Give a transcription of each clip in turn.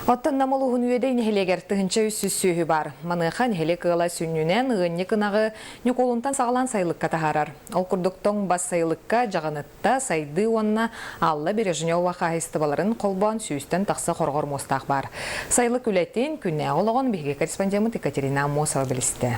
Оттон Нам улууһун Үөдэй нэһилиэгэр 1300 сүөһү баар. Маныаха нэһилиэк ыала сүнньүнэн ыанньык ынаҕы Ньукуолунтан саҕалаан сайылыкка таһаарар. Ол курдук тоҥ бас сайылыкка Дьаҕанытта, Сайдыы уонна Алла Бережнева хаһаайыстыбаларын холбоон сүүстэн тахса хороҕор муостаах баар. Сайылык үлэтин, күннээҕи олоҕун биһиги корреспондеммыт Екатерина Аммосова билистэ.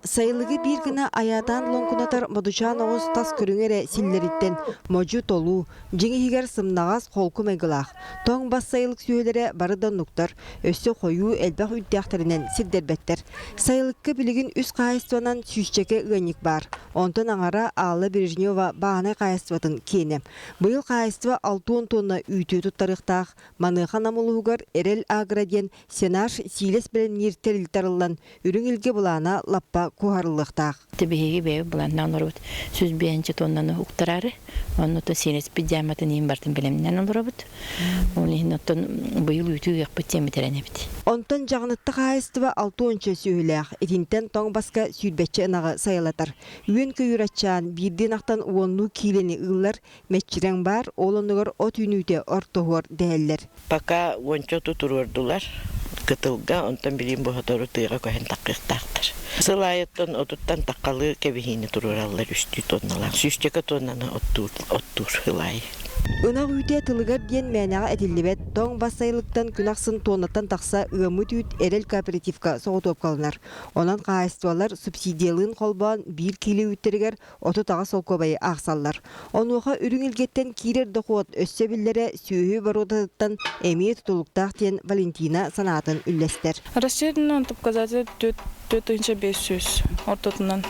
Сайылыгы биир гына айаатаан лоҥкунатар модучаан оҕус тас көрүҥэ эрэ силлэриттэн модьу толуу, дьиҥ иһигэр сымнаҕас, холку майгылаах. Тоҥ бас сайылык сүөһүлэрэ бары да оннуктар, өссө хойуу элбэх үүттээхтэринэн сирдэрбэттэр. Сайылыкка билигин үс хаһаайыстыбанан сүүсчэкэ ыанньык баар. Онтон аҥара Алла Бережнева бааһынай хаһаайыстыбатын киэнэ. Быйыл хаһаайыстыба 60 туонна үүтү туттарыахтаах. Маныаха Нам улууһугар Эрэл Агро диэн сенаж сиилэс бэлэмниир тэрилтэ арыллан, үрүҥ илгэ былаана лаппа куоһарыллыахтаах. Биһиги бэйэбит былааннаан олоробут. 105 тоннаны уктараары, онно то сиилэспит дьааматын иһин барытын бэлэмнээн олоробут. Ол иһин оттон быйыл үүтү ыахпыт диэн эбит. Онтон Дьаҕанытта хаһаайыстыба 60 сүөһүлээх, итинтэн тоҥ баска сүүрбэччэ ынаҕы сайылатар. Үөн-көйүүр аччаан, биирдии ынахтан уоннуу киилэни ыыллар, Мэччирэҥ баар, ол оннугар от үүнүүтэ ортоһуор дэһэллэр. Пока уонча оту туруордулар кытылга, онтон билигин боһотору тыаҕа көһөн таххыахтаахтар. Сыл аайыттан отуттан таххалыы кэбиһиини туруораллар үстүү тонналаах. Сүүсчэкэ тоннаны оттуур, оттуур сыл аайы. Ынах үүтэ тылыгар диэн мээнэҕэ этиллибэт, тоҥ бас сайылыктан күн ахсын туоннаттан тахса ыаммыт үүт Эрэл кооперативка соҕотуопкаланар. Онон хаһаайыстыбалар субсидиялыын холбоон биир киилэ үүттэригэр 38 солкуобайы аахсаллар. Онуоха үрүҥ илгэттэн киирэр дохуот өссө биллэрэ сүөһү боруодатыттан эмиэ тутулуктаах диэн Валентина санаатын үллэстэр. Россиянан показатель 4500 ортотунан.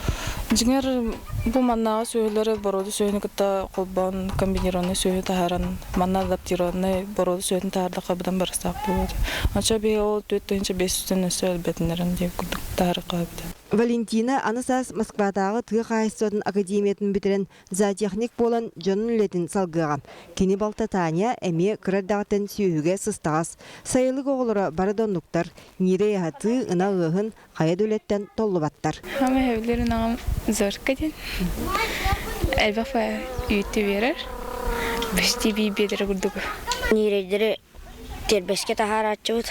Дьиҥэр бу маннааҕы сүөһүлэри боруода сүөһүнү кытта холбоон комбинированный сүөһү таһааран манна адаптированный боруода сүөһүтүн таһаардахха быдан барыстаах буолуо. Оччо биһи ол 4500-тэн өссө элбэтинэрин диэн курдук таһаарыахха эбит. Валентина аны саас Москватааҕы тыа хаһаайыстыбатын академиятын бүтэрэн зоотехник буолан дьонун үлэтин салгыаҕа. Кини балта Таня эмиэ кыра эрдэҕиттэн сүөһүгэ сыстаҕас. Сайылык оҕолоро бары да оннуктар, ньирэй аһатыы, ынах ыаһын хайа да үлэттэн толлубаттар. Хама сөбүлүүр ынаҕым Зорка диэн. Элбэх үүтү биэрэр. Почти биир биэдэрэ курдук. Ньирэйдэри Тиэрбэскэ таһаарааччыбыт,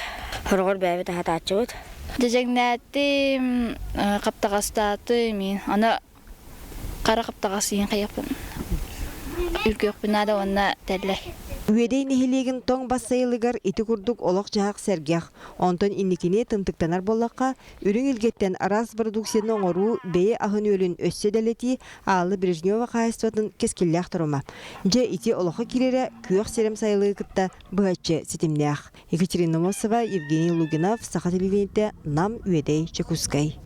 хороҕор бэйэбит аһатааччыбыт. Дьэдьэҥнээтим, хаптаҕастаатым, аны хара хаптаҕас иһин хайыахпын үргүөхпүн наада уонна тэллэй. Үөдэй нэһилиэгин тоҥ бас сайылыгар ити курдук олох-дьаһах сэргэх. Онтон инникини тымтыктанар буоллахха, Үрүҥ илгэттэн араас продукцияны оҥоруу бэйэ аһын-үөлүн өссө дэлэтии Аалы Брежнева хаһаайыстыбатын кэскиллээх торума. Дьэ, ити олоххо киирэрэ күөх сирэм сайылыгы кытта быһаччы ситимнээх. Екатерина Мосова, Евгений Лугинов, Саха телевидениетэ, Нам, Үөдэй, Чекускай.